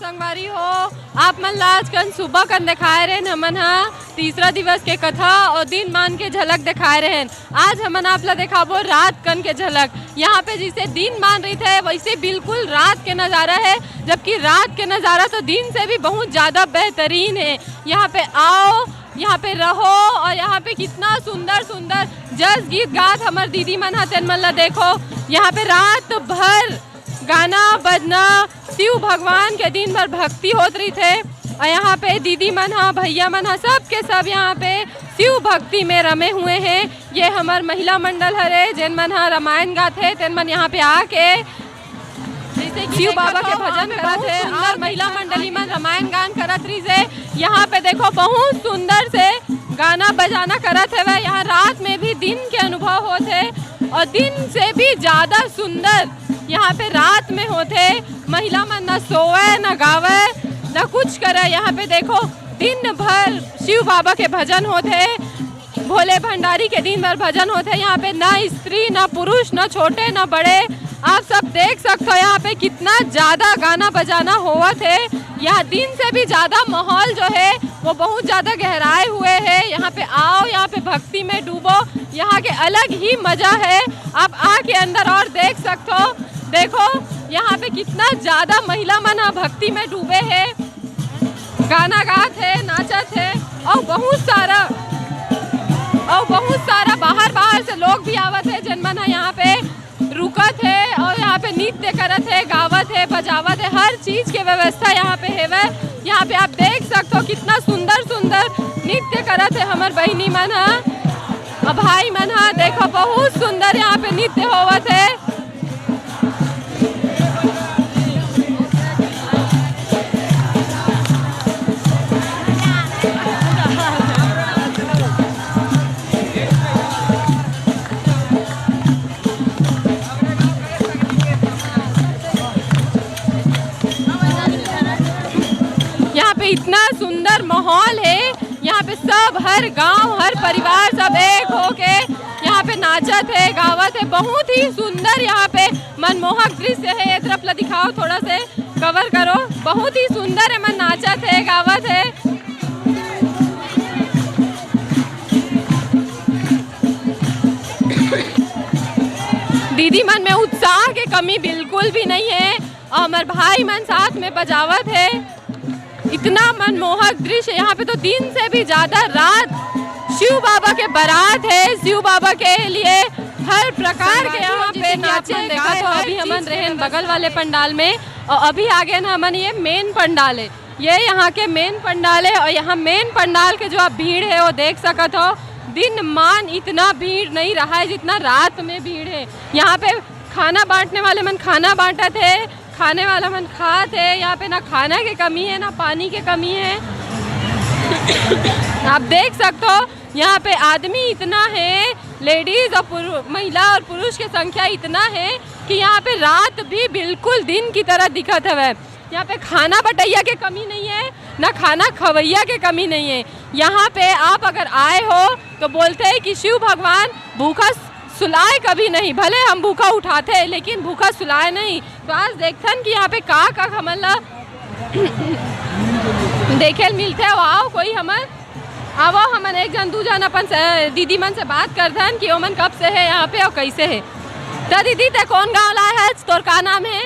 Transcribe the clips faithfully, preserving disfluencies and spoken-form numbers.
संगवारी हो, आप मन ला आज कन सुबह कन देखाए रहेन हमन ह तीसरा दिवस के कथा और दिन मान के झलक देखाए रहेन। आज हमन आप ला देखाबो रात कन के झलक। यहाँ पे जैसे दिन मान रही थे वैसे बिल्कुल रात के नज़ारा है, जबकि रात के नज़ारा तो दिन से भी बहुत ज़्यादा बेहतरीन है। यहाँ पे आओ, यहाँ पे रहो और यहाँ पे कितना सुंदर सुंदर जस गीत गात हमर दीदी मन ह, तेन मन ला देखो। यहाँ पे रात भर गाना बजना, शिव भगवान के दिन भर भक्ति होत रहिथे। और यहाँ पे दीदी मन ह, भैया मन ह, सब के सब यहाँ पे शिव भक्ति में रमे हुए हैं। ये हमर महिला मंडल हरे, जेन मन ह रामायण गाथे, तेन मन यहाँ पे आके जैसे कि शिव बाबा के भजन करत हे और महिला मंडली मन रामायण गान करत रहिस हे। यहाँ पे देखो, बहुत सुंदर से गाना बजाना करत हवे। यहाँ रात में भी दिन के अनुभव होत हे और दिन से भी ज्यादा सुंदर यहाँ पे रात में होत हे। महिला मन न सोवे, न गावे, न कुछ करे। यहाँ पे देखो, दिन भर शिव बाबा के भजन होत हे। भोले भंडारी के दिन भर भजन होत हे। यहाँ पे ना स्त्री, ना पुरुष, ना छोटे, ना बड़े, आप सब देख सकते हो यहाँ पे कितना ज्यादा गाना बजाना होवत हे। यहाँ दिन से भी ज्यादा माहौल जो है वो बहुत ज्यादा गहराए हुए है। यहाँ पे आओ, यहाँ पे भक्ति में डूबो, यहाँ के अलग ही मजा है। आप आके अंदर और देख सकते हो, देखो यहाँ पे कितना ज्यादा महिला मन ह भक्ति में डूबे है, गाना गात है, नाचत है और बहुत सारा और बहुत सारा बाहर बाहर से लोग भी आवत है, जेन मन ह यहाँ पे रुकत है और यहाँ पे नृत्य करत है, गावत है, बजावत है। हर चीज के व्यवस्था यहाँ पे हेवय। यहाँ पे आप देख सकते हो कितना सुंदर सुंदर नृत्य करत है हमर बहिनी मन ह और भाई मन ह। देखो, बहुत सुंदर यहाँ पे नृत्य होवत है। यहाँ पे इतना सुंदर माहौल है। यहाँ पे सब, हर गांव, हर परिवार, सब एक होके यहाँ पे नाचत है, गावत है। बहुत ही सुंदर यहाँ पे मनमोहक दृश्य है। ये तरफ ला दिखाओ, थोड़ा से कवर करो। बहुत ही सुंदर है, मन नाचत है, गावत है। दीदी मन में उत्साह के कमी बिल्कुल भी नहीं है और हमारे भाई मन साथ में बजावत है। इतना मनमोहक दृश्य। यहाँ पे तो दिन से भी ज्यादा रात शिव बाबा के बारात है। शिव बाबा के लिए हर प्रकार के यहाँ पे नाचे देखा। तो अभी हमन रहेन बगल वाले पंडाल में और अभी आगे ना हमन ये मेन पंडाल है। ये यहाँ के मेन पंडाल है और यहाँ मेन पंडाल के जो आप भीड़ है वो देख सकत हो। दिन मान इतना भीड़ नहीं रहा है जितना रात में भीड़ है। यहाँ पे खाना बांटने वाले मन खाना बांटत है, खाने वाला मन खात है। यहाँ पे ना खाना के कमी है, ना पानी के कमी है। आप देख सकते हो यहाँ पे आदमी इतना है, लेडीज और पुरु-, महिला और पुरुष की संख्या इतना है कि यहाँ पे रात भी बिल्कुल दिन की तरह दिखत हवे। यहाँ पे खाना बटैया के कमी नहीं है, ना खाना खवैया के कमी नहीं है। यहाँ पे आप अगर आए हो तो बोलते हैं कि शिव भगवान भूखा सुलाए कभी नहीं। भले हम भूखा उठाते हैं लेकिन भूखा सुलाए नहीं। तो आज देखथन कि यहाँ पे का का हमन ला देखे ल मिलथे। आओ कोई हमन, आवो हमन एक जन दू जन अपन से, दीदी मन से बात करथन कि ओमन कब से है यहाँ पे और कैसे है। तो दीदी, ते कौन गाँव ला है, तोर का नाम है?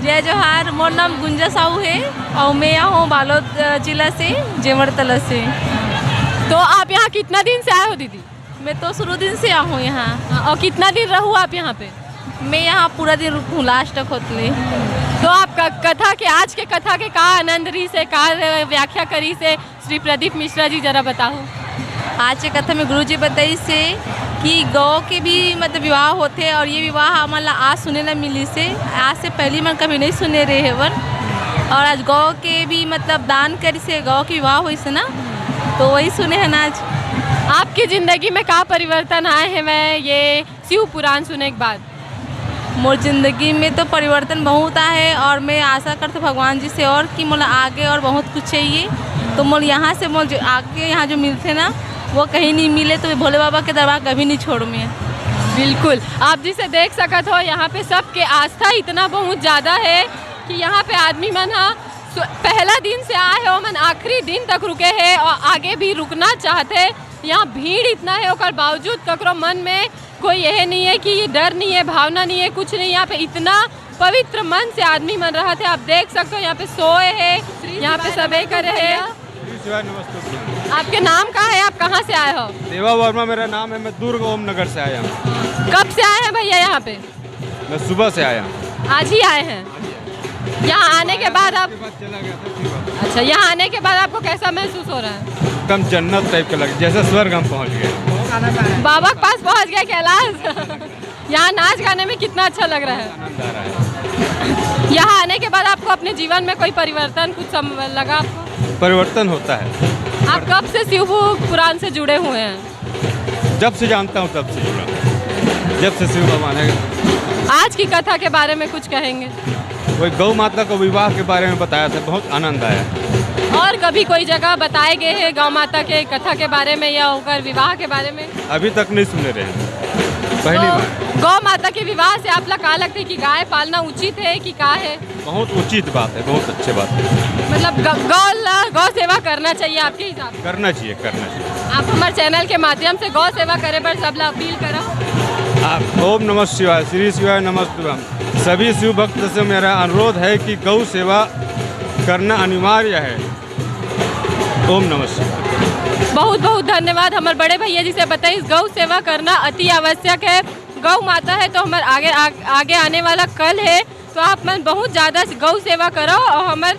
जय जोहार, मोर नाम गुंजा साहू है और मैं यहाँ हूँ बालोद, अ, जिला से, जेवड़तला से। तो आप यहाँ कितना दिन से आए हो दीदी? मैं तो शुरू दिन से आया हूँ यहाँ। हाँ, और कितना दिन रहू आप यहाँ पे? मैं यहाँ पूरा दिन रुकूँ, लास्ट तक होतले। तो आप क-, कथा के, आज के कथा के का आनंद रही से, का व्याख्या करी से, श्री प्रदीप मिश्रा जी, जरा बताओ। आज के कथा में गुरु जी बताई से कि गौ के भी मतलब विवाह होथे और ये विवाह हमन ला आज सुने ला मिली से, आज से पहली मन कभी नहीं सुने रहे हवन। और आज गौ के भी मतलब दान करी से गौ के विवाह होई से ना, तो वही सुने हैं आज। आपकी जिंदगी में का परिवर्तन आए हैं मैं ये शिव पुराण सुने के बाद? मोर जिंदगी में तो परिवर्तन बहुत आए है और मैं आशा करते भगवान जी से और कि मोला आगे और बहुत कुछ चाहिए। तो मोर यहाँ से मोर जो आगे यहाँ जो मिलते ना, वो कहीं नहीं मिले, तो मैं भोले बाबा के दरबार कभी नहीं छोड़ मैं। बिल्कुल, आप जिसे देख सकत हो, यहाँ पे सबके आस्था इतना बहुत ज़्यादा है कि यहाँ पे आदमी मन हा सु-, पहला दिन से आए हे, ओमन आखिरी दिन तक रुके हे और आगे भी रुकना चाहते। यहाँ भीड़ इतना है, ओकर बावजूद ककरो मन में कोई यह नहीं है कि डर नहीं है, भावना नहीं है, कुछ नहीं। यहाँ पे इतना पवित्र मन से आदमी मन रहत हे। आप देख सकते हो, यहाँ पे सोए हे, यहाँ पे सबे करे हे। श्री शिवाय नमस्तुभ्यं। आपके नाम का है, आप कहाँ से आए हो? देवा वर्मा मेरा नाम है, मैं दुर्ग ओम नगर से आया हूँ। कब से आए हैं भैया यहाँ पे? मैं सुबह से आया हूँ। आज ही आए हैं। यहाँ आने के बाद आप, अच्छा, यहाँ आने के बाद आपको कैसा महसूस हो रहा है? एकदम जन्नत टाइप का लगे, जैसे स्वर्ग हम पहुँच गए। बाबा के पास पहुँच गए कैलाश। यहाँ नाच गाने में कितना अच्छा लग रहा है। आनंद आ रहा है। यहाँ आने के बाद आपको अपने जीवन में कोई परिवर्तन कुछ सम-, लगा आपको? परिवर्तन होता है। आप कब से शिव पुराण से जुड़े हुए हैं? जब से जानता हूँ तब से जुड़ा, जब से शिव भगवान है। आज की कथा के बारे में कुछ कहेंगे? वही गौ माता को विवाह के बारे में बताया था, बहुत आनंद आया। और कभी कोई जगह बताए गए हैं गौ माता के कथा के बारे में या ओकर विवाह के बारे में? अभी तक नहीं सुने रहे, पहली तो बार। गौ माता के विवाह से आप ला का लगता है कि गाय पालना उचित है कि का है? बहुत उचित बात है, बहुत अच्छे बात है। मतलब ग-, गौ ला, गौ सेवा करना चाहिए आपके हिसाब से? करना चाहिए, करना चाहिए। आप हमारे चैनल के माध्यम से गौ सेवा करे बर सब ला अपील करो। आप, ओम नमः शिवाय, श्री शिवाय नमस्तुभ्यं। सभी शिव भक्त से मेरा अनुरोध है कि गौ सेवा करना अनिवार्य है। ओम नमः शिवाय। बहुत बहुत धन्यवाद हमर बड़े भैया जी से बताइस, गौ सेवा करना अति आवश्यक है। गौ माता है तो हमर आगे, आग-, आगे आने वाला कल है, तो आप मन बहुत ज्यादा गौ सेवा करो और हमर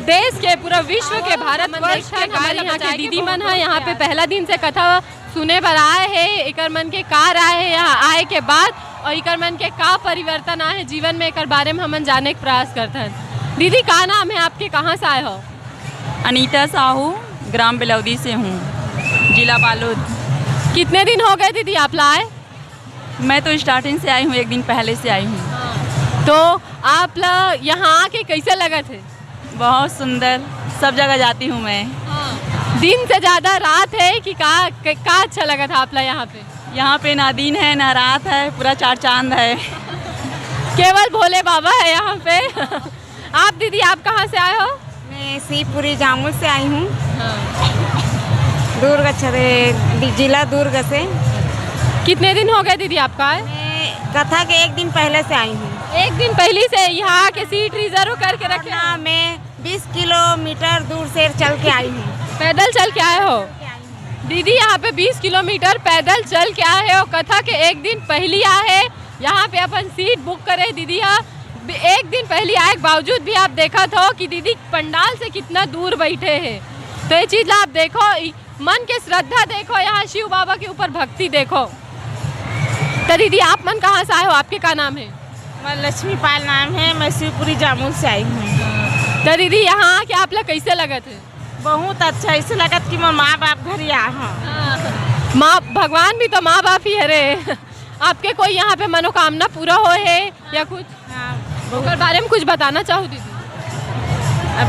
देश के, पूरा विश्व के, भारत वर्ष के, हमर यहाँ के दीदी मन है, यहाँ पे पहला दिन से कथा सुने बर आए हे, एकर मन के का राय हे यहाँ आए के बाद और एकर मन के का परिवर्तन आए हे जीवन में, एकर बारे में हमन जाने के प्रयास करथन। दीदी, का नाम है आपके, कहाँ से आए हो? अनीता साहू, ग्राम बेलौदी से हूँ, जिला बालोद। कितने दिन हो गए दीदी आप ला आए? मैं तो स्टार्टिंग से आई हूँ, एक दिन पहले से आई हूँ। तो आप ला यहाँ आके कैसे लगत हे? बहुत सुंदर, सब जगह जाती हूँ मैं। हाँ। दिन से ज्यादा रात है कि का, क-, का अच्छा लगत हे आप ला यहाँ पे? यहाँ पे ना दिन है ना रात है, पूरा चार चांद है। केवल भोले बाबा है यहाँ पे। आप दीदी, आप कहाँ से आए हो? मैं शिवपुरी जामुल से आई हूँ। हाँ। दुर्ग, अच्छा, दे-, जिला दुर्ग से। कितने दिन हो गए दीदी आपका आए? मैं कथा के एक दिन पहले से आई हूँ। एक दिन पहले से यहाँ आके सीट रिजर्व करके रखे? ना, मैं बीस किलोमीटर दूर से चल के आई हूँ। पैदल चल के आए हो? दीदी यहाँ पे बीस किलोमीटर पैदल चल के आए हो, कथा के एक दिन पहली आए हे, यहाँ पे अपन सीट बुक करे दीदी हा। एक दिन पहली आए के बावजूद भी आप देखत हो कि दीदी पंडाल से कितना दूर बैठे हे। तो ये चीज ला आप देखो, इ-, मन के श्रद्धा देखो, यहाँ शिव बाबा के ऊपर भक्ति देखो। तो दीदी, आप मन कहाँ से आए हो, आपके का नाम है? मैं लक्ष्मी पाल नाम है, मैं शिवपुरी जामुल से आई हूँ। तो दीदी, यहाँ आके आप ला कैसे लगत है? बहुत अच्छा, ऐसे लगत कि मोर माँ बाप घर ही आ हाँ। हाँ। माँ, भगवान भी तो माँ बाप ही हरे। आपके कोई यहाँ पे मनोकामना पूरा होए हे या कुछ? हाँ, बहुत। ओकर बारे में कुछ बताना चाहू दीदी? अब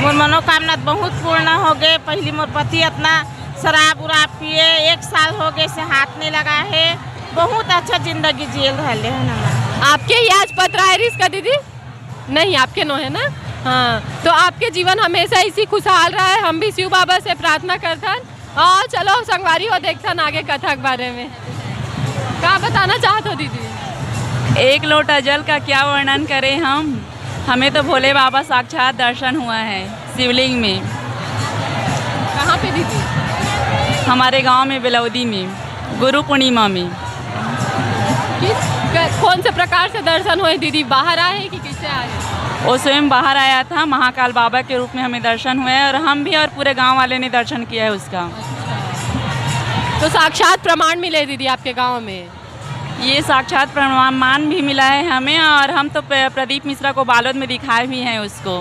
मोर मनोकामना तो बहुत पूर्ण हो गए। पहली मोर पति इतना शराब उराब पिए, एक साल हो गए से हाथ नहीं लगा है। बहुत अच्छा जिंदगी जियल रहले हन हमार। आपके ही आज पत्र आए रिस का दीदी? नहीं, आपके नो है ना? हाँ, तो आपके जीवन हमेशा इसी खुशहाल रहा है। हम भी शिव बाबा से प्रार्थना करथन। और चलो संगवारी हो, देखथन आगे कथा के बारे में। का बताना चाहत हो दीदी? एक लोटा जल का क्या वर्णन करें हम, हमें तो भोले बाबा साक्षात दर्शन हुआ है शिवलिंग में। कहाँ पे दीदी? हमारे गांव में, बेलौदी में, गुरु पूर्णिमा में। किस क-, कौन से प्रकार से दर्शन हुए दीदी? बाहर आए कि कैसे आए? वो स्वयं बाहर आया था, महाकाल बाबा के रूप में हमें दर्शन हुए और हम भी और पूरे गांव वाले ने दर्शन किया है उसका। तो साक्षात प्रमाण मिले दीदी आपके गांव में? ये साक्षात प्रमाण भी मिला है हमें और हम तो प्र-, प्रदीप मिश्रा को बालोद में दिखाए भी हैं उसको।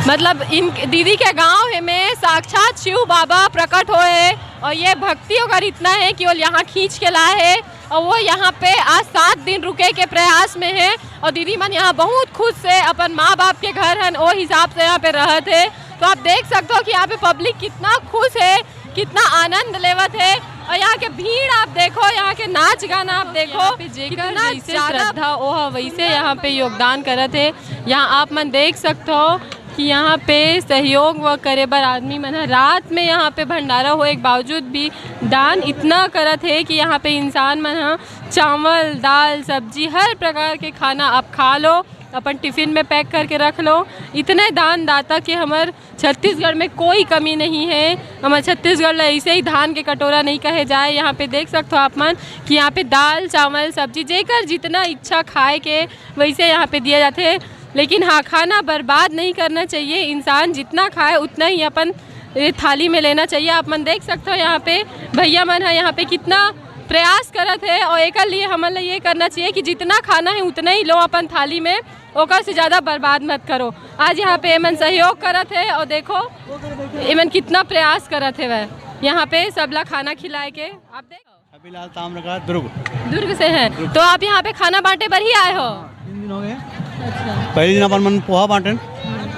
मतलब इन दीदी के गांव है में साक्षात शिव बाबा प्रकट हुए हैं और ये भक्ति अगर इतना है कि वो यहाँ खींच के लाए हैं और वो यहाँ पे आज सात दिन रुके के प्रयास में है और दीदी मन यहाँ बहुत खुश से अपन माँ बाप के घर हन, वो हिसाब से यहाँ पे रहत है। तो आप देख सकते हो कि यहाँ पे पब्लिक कितना खुश है, कितना आनंद लेवत है। और यहाँ के भीड़ आप देखो, यहाँ के नाच गाना आप देखो, यहाँ पे जेकर कितना जैसे ज्यादा श्रद्धा, ओह वैसे यहाँ पे योगदान करत हे। यहाँ आप मन देख सकते हो कि यहाँ पे सहयोग व करे बर आदमी मन ह रात में यहाँ पे भंडारा होए के बावजूद भी दान इतना करत हे कि यहाँ पे इंसान मन ह चावल, दाल, सब्जी, हर प्रकार के खाना आप खा लो, अपन टिफिन में पैक करके रख लो। इतने दानदाता के हमर छत्तीसगढ़ में कोई कमी नहीं है। हमर छत्तीसगढ़ ला ऐसे ही धान के कटोरा नहीं कहे जाए। यहाँ पे देख सकते हो आप मन कि यहाँ पे दाल, चावल, सब्जी, जेकर जितना इच्छा खाए के, वैसे यहाँ पे दिया जाते हैं। लेकिन हाँ, खाना बर्बाद नहीं करना चाहिए। इंसान जितना खाए, उतना ही अपन, ए, थाली में लेना चाहिए। आप मन देख सकते हो, यहाँ पे भैया मन है, यहाँ पे कितना प्रयास करत है, और एकर लिए हमन ला ये करना चाहिए कि जितना खाना है, उतना ही लो अपन थाली में, ओकर से ज्यादा बर्बाद मत करो। आज यहाँ पे एमन सहयोग करत है, और देखो, एमन कितना प्रयास करत है वह यहाँ पे सबला खाना खिलाए के। आप देख, अभिलाल ताम्रकार, दुर्ग। दुर्ग से हैं, तो आप यहाँ पे खाना बांटे बर ही आए हो? तीन दिन हो गए। अच्छा। पहले दिन अपन मन पोहा बांटे,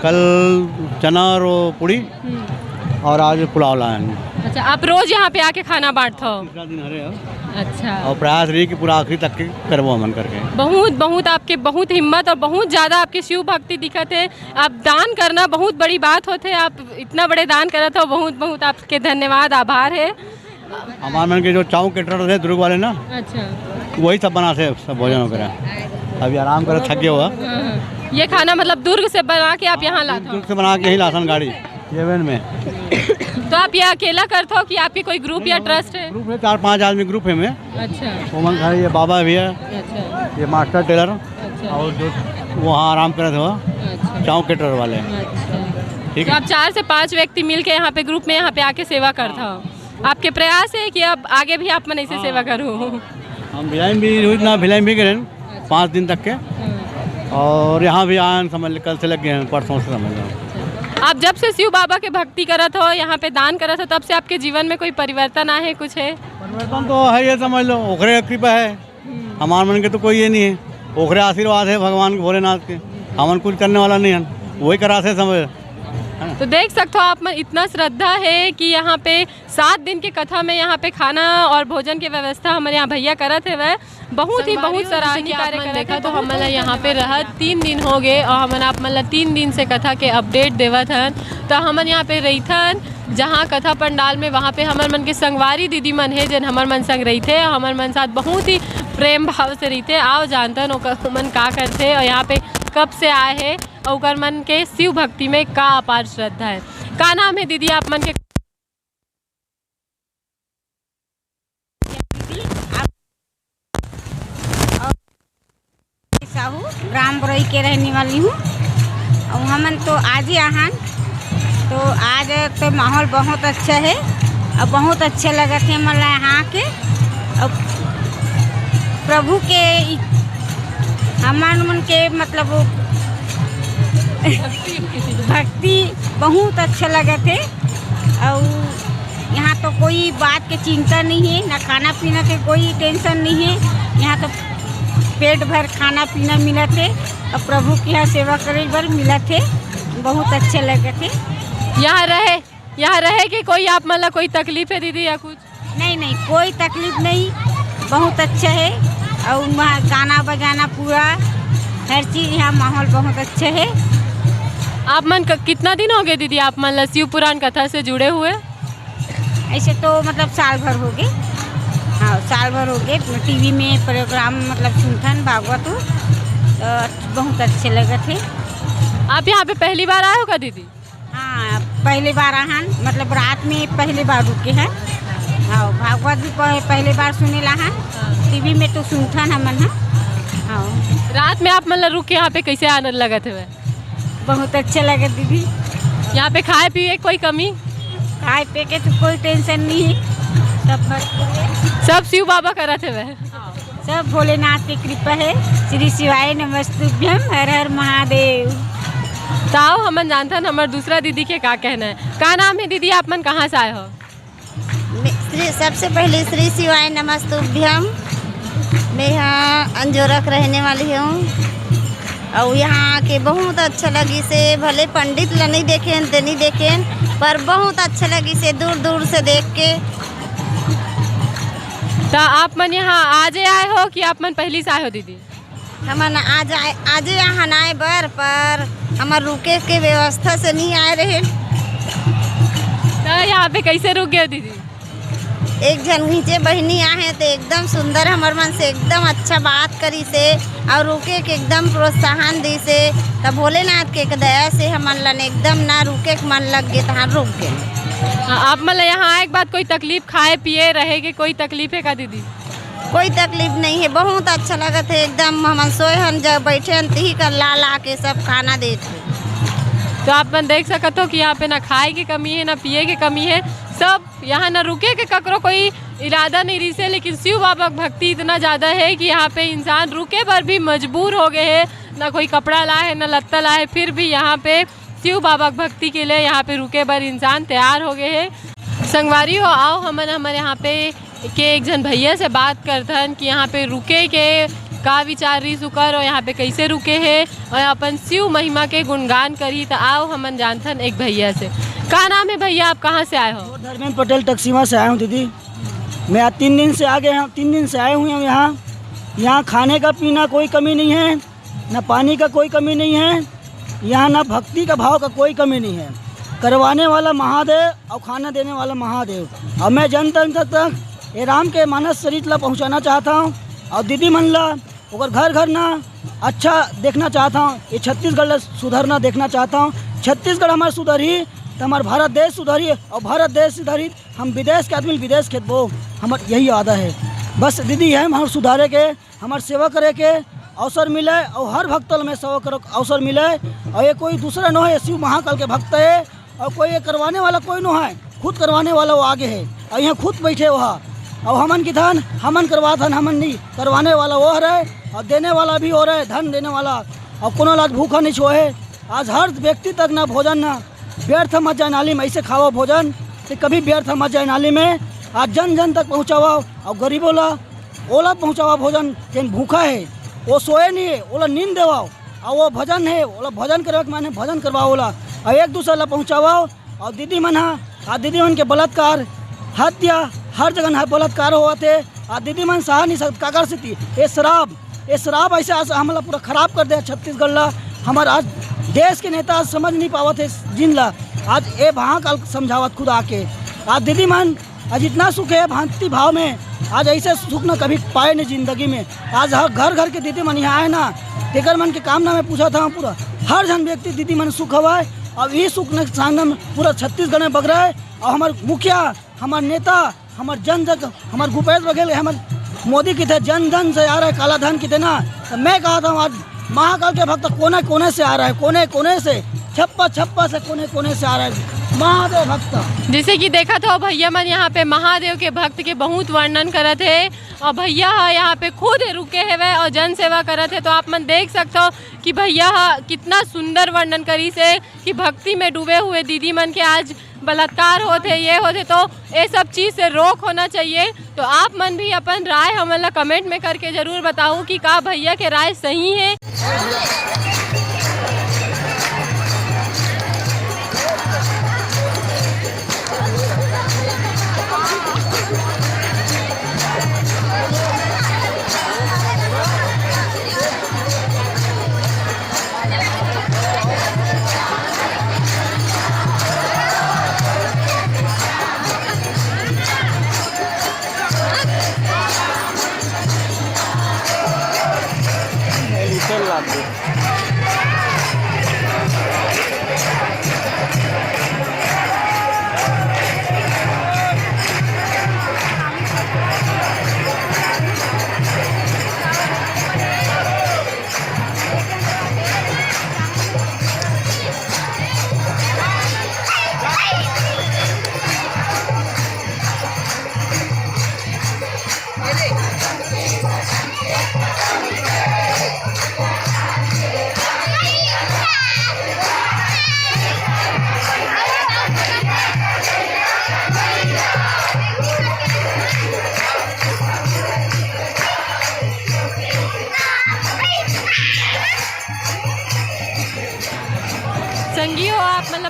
कल चना और वो पूड़ी, हम्म। और आज पुलाव लाए हैं। अच्छा, आप रोज यहाँ पे आके खाना बांटते हो? तीसरा दिन हरे हो। अच्छा। और प्रयास रही कि पूरा आखिरी तक के करबो हमन करके। बहुत, बहुत आपके, बहुत हिम्मत और बहुत ज्यादा आपके शिव भक्ति दिखत है। आप दान करना बहुत बड़ी बात होते है, आप इतना बड़े दान करत हो, बहुत, बहुत आपके धन्यवाद, आभार है। हमारे मन के जो चाव केटरर है दुर्ग वाले ना, अच्छा। वही सब बनाते हैं, सब भोजन वगैरह। अभी आराम करे, थक गया हुआ। हाँ, हाँ। ये खाना मतलब दुर्ग से बना के आप यहाँ लाते हो? दुर्ग से बना के ही लासन गाड़ी, जेवन में। तो आप ये अकेला करते हो कि आपकी कोई ग्रुप या ट्रस्ट है? ग्रुप है, चार पांच आदमी ग्रुप है में। अच्छा। ओमन घर ये बाबा भी है, अच्छा। ये मास्टर टेलर, अच्छा। और जो वहाँ आराम करत हो, अच्छा। चाव केटरर वाले। अच्छा। ठीक तो है। आप चार से पांच व्यक्ति मिलके यहाँ पे ग्रुप में यहाँ पे आके सेवा करते हो? आपके प्रयास है कि अब आगे भी आप मन ऐसे सेवा करो? हम भिलाई में भी हुई ना, भिलाई में भी गए हैं पाँच दिन तक के। हम्म। और यहाँ भी आए हैं, समझ ले, कल से लग गए हैं, परसों से समझ लो। आप जब से शिव बाबा के भक्ति करत हो, यहाँ पे दान करत हो, तब से आपके जीवन में कोई परिवर्तन आए है, कुछ है? परिवर्तन तो है, ये समझ लो, ओकरे कृपा है। हम्म। हमार मन के तो कोई ये नहीं है, ओकरे आशीर्वाद है भगवान के, भोलेनाथ के, हमन कुछ करने वाला नहीं है, वही करा से समझ। तो देख सकते हो आप मन, इतना श्रद्धा है कि यहाँ पे सात दिन के कथा में यहाँ पे खाना और भोजन के व्यवस्था हमारे यहाँ भैया करत हेवय। बहुत ही, बहुत सराहनीय कार्य करत हे। तो हमन ला यहाँ पे रहत तीन दिन हो गए और हमन आप मन ला तीन दिन से कथा के अपडेट देवत हन। तो हमन यहाँ पे रहिथन, जहाँ कथा पंडाल में, वहाँ पे हमर मन के संगवारी दीदी मन हे, जेन हमर मन संग रहिथे और हमर मन साथ बहुत ही प्रेम भाव से रहिथे। आओ जानथन ओकर, ओमन का करथे और यहाँ पे कब से आए हे और ओकर मन के शिव भक्ति में का अपार श्रद्धा है। का नाम है दीदी आप मन के? साहू, ग्राम बरई के रहने वाली हूँ। और हमन तो आज ही आहान, तो आज तो माहौल बहुत अच्छा है और बहुत अच्छा लगत है, मतलब, यहाँ के। और प्रभु के इ-, हमन मन के, मतलब, वो भक्ति बहुत अच्छा लगत है। और यहाँ तो कोई बात के चिंता नहीं है, ना खाना पीना के कोई टेंशन नहीं है। यहाँ तो पेट भर खाना पीना मिलत है और प्रभु के यहाँ सेवा करे बर मिलत है, बहुत अच्छा लगत है। यहाँ रहे, यहाँ रहे कि कोई आप मन ला कोई तकलीफ है दीदी या कुछ? नहीं, नहीं, कोई तकलीफ नहीं, बहुत अच्छा है। और वहाँ गाना बजाना पूरा हर चीज़, यहाँ माहौल बहुत अच्छा है। आप मन क-, कितना दिन हो गए दीदी आप मन ला शिव पुराण कथा से जुड़े हुए? ऐसे तो मतलब साल भर हो गए। हाँ, साल भर हो गए, टीवी में प्रोग्राम मतलब सुनथन भागवत, तो बहुत अच्छे लगत है। आप यहाँ पे पहली बार आए हो का दीदी? हाँ, पहली बार आहन, मतलब रात में पहली बार रुके हैं। हाँ, भागवत भी पह-, पहली बार सुने ला हन, टीवी में तो सुनथन हमन ह। हाँ। रात में आप मन ला रुक के यहाँ पे कैसे आनंद लगत हवे? बहुत अच्छा लगे दीदी। यहाँ पे खाए पिए कोई कमी? खाए पिए के तो कोई टेंशन नहीं है, सब भरपूर है। सब शिव बाबा करत हवे। सब भोलेनाथ के कृपा है। श्री शिवाय नमस्तुभ्यम, हर हर महादेव। तो आओ हमन जानथन हमर दूसरा दीदी के का कहना है। का नाम है दीदी, आप मन कहाँ से आए हो? मैं श्री, सबसे पहले श्री शिवाय नमस्तुभ्यम। मैं यहाँ अंजोरा के रहने वाली हूँ और यहाँ आके बहुत अच्छा लगिस हे। भले पंडित ला नहीं देखेन, ते नहीं देखेन, पर बहुत अच्छा लगिस हे दूर दूर से देख के। त आप मन यहाँ आजे आए हो कि आप मन पहिली से आए हो दीदी? हमन आज आए, आजे यहाँ आए बर, पर हमर रुके के व्यवस्था से नहीं आए रहे। त यहाँ पे कैसे रुक गए दीदी? एक झन नीचे बहिनी आहे, तो एकदम सुंदर हमर मन से एकदम अच्छा बात करिस हे, और रुके के एकदम प्रोत्साहन दिस हे। त भोलेनाथ के दया से हमन लन एकदम ना रुके के मन लग गे, तहाँ रुक गे। हाँ, आप मन ला यहाँ आए के बाद कोई तकलीफ, खाए पिए रहे के कोई तकलीफ है का दीदी? कोई तकलीफ नहीं है, बहुत अच्छा लगत है एकदम। हमन सोए हन, जब बैठे हन, तिही कर ला ला के सब खाना देत है। तो आप मन देख सकत हो कि यहाँ पे ना खाए के कमी है, ना पिए के कमी है, सब यहाँ ना रुके के ककरो कोई इरादा नहीं रहिसे, लेकिन शिव बाबा के भक्ति इतना ज्यादा है कि यहाँ पे इंसान रुके बर भी मजबूर हो गए है, ना कोई कपड़ा ला है, ना लत्ता ला है, फिर भी यहाँ पे शिव बाबा के भक्ति के लिए यहाँ पे रुके बर इंसान तैयार हो गए है। संगवारी हो, आओ हमन, हमर यहाँ पे के एक झन भैया से बात करथन कि यहाँ पे रुके के का विचार रहिस उकर और यहाँ पे कैसे रुके है और अपन शिव महिमा के गुणगान करी। त आओ हमन जानथन एक भैया से। का नाम है भैया, आप कहाँ से आए हो? धर्मेंद्र पटेल टकसीमा से आया हूँ दीदी। मैं आज तीन दिन से आ गया हूँ, तीन दिन से आए हुए हैं यहाँ। यहाँ खाने का पीना कोई कमी नहीं है, ना पानी का कोई कमी नहीं है, यहाँ ना भक्ति का भाव का कोई कमी नहीं है। करवाने वाला महादेव और खाना देने वाला महादेव। और मैं जन जन तक, तक ये राम के मानस चरित ला पहुँचाना चाहता हूँ और दीदी मन ला ओकर घर घर ना अच्छा देखना चाहता हूँ, ये छत्तीसगढ़ ला सुधरना देखना चाहता हूँ। छत्तीसगढ़ हमार सुधरही तो हमार भारत देश सुधरही, और भारत देश सुधरही हम विदेश के आदमी विदेश खेदबो। हमार यही वादा है। बस दीदी है हमार सुधारे के, हमार सेवा करे के अवसर मिले और हर भक्त ल में सेवा करे के अवसर मिले। और ये कोई दूसरा नो है, शिव महाकाल के भक्त है और कोई ये करवाने वाला कोई नो है, खुद करवाने वाला वो आगे है और यहाँ खुद बैठे हुआ। और हमन की धन हमन करवात हन, हमन नहीं, करवाने वाला वो रहे और देने वाला भी वो रहे, धन देने वाला। और कोनो ला आज भूखा नहीं छोहे। आज हर व्यक्ति तक ना भोजन ना व्यर्थ मत जाए नाली में, ऐसे खावा भोजन से कभी व्यर्थ मत जाए नाली में। आज जन जन तक पहुँचावा और गरीबों ला ओला पहुँचावा भोजन, जेन भूखा है, वो सोए नहीं है, ओला नींद देवाओ। और वो भजन है, ओला भजन करवा के माने भजन करवाओ ओला, और एक दूसरे ला पहुँचावाओ। और दीदी मन हा, आ दीदी मन के बलात्कार, हत्या, हर जगह ना बलात्कार होवत है। आ दीदी मन सहा नहीं सकत काकर सेती। ये शराब, ये शराब ऐसे आज हमला पूरा खराब कर दे छत्तीसगढ़ ला। हमार आज देश के नेता आज समझ नहीं पावत है जिन ला। आज ये भाग समझावत खुद आके। आज दीदी मन आज इतना सुख है भक्ति भाव में, आज ऐसे सुख न कभी पाए नहीं जिंदगी में। आज हर घर घर के दीदी मन यहाँ आए ना, तेकर मन के कामना में पूछा था पूरा हर जन व्यक्ति दीदी मन सुख हवाए। अब ये सुख न संग में पूरा छत्तीसगढ़ में बग रहा है। और हमार मुखिया, हमार नेता, हमार जन जग, हमार भूपेश बघेल, हमार मोदी की थे जन धन से आ रहा है काला धन की थे ना। तो मैं कहा था आज महाकाल के भक्त कोने कोने से आ रहा है, कोने कोने से, छप्पा छप्पा से, कोने कोने से आ रहा है महादेव भक्त। जैसे कि देखत हो भैया मन यहाँ पे महादेव के भक्त के बहुत वर्णन करत है और भैया ह यहाँ पे खुद रुके हवे और जन सेवा करत है। तो आप मन देख सकते हो कि भैया ह कितना सुंदर वर्णन करी से कि भक्ति में डूबे हुए दीदी मन के आज बलात्कार होत है, ये होत है, तो ये सब चीज से रोक होना चाहिए। तो आप मन भी अपन राय हमन ला कमेंट में करके जरूर बताओ कि का भैया के राय सही है।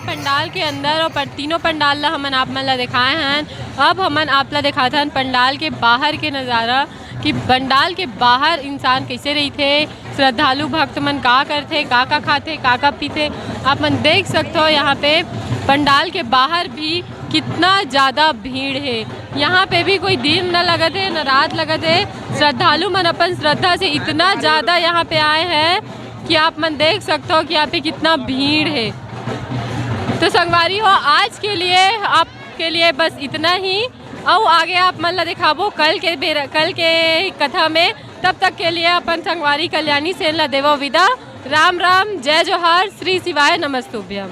पंडाल के अंदर और पर-, तीनों पंडाल ला हमन आप मन ला दिखाए हन। अब हमन आप ला दिखात हन पंडाल के बाहर के नजारा, कि पंडाल के बाहर इंसान कैसे रहिथे, श्रद्धालु भक्त मन का करथे, का का खाथे, का का पीथे। आप मन देख सकथो, यहाँ पे पंडाल के बाहर भी कितना ज्यादा भीड़ है। यहाँ पे भी कोई दिन न लगत है, न रात लगत है। श्रद्धालु मन अपन श्रद्धा से इतना ज्यादा यहाँ पे आए हैं कि आप मन देख सकथो कि यहाँ पे कितना भीड़ है। तो संगवारी हो, आज के लिए आपके लिए बस इतना ही। अउ आगे आप मन ला दिखाबो कल के बेरा, कल के कथा में। तब तक के लिए अपन संगवारी कल्याणी सेन ला देवो विदा। राम राम, जय जोहार, श्री शिवाय नमस्तुभ्यम।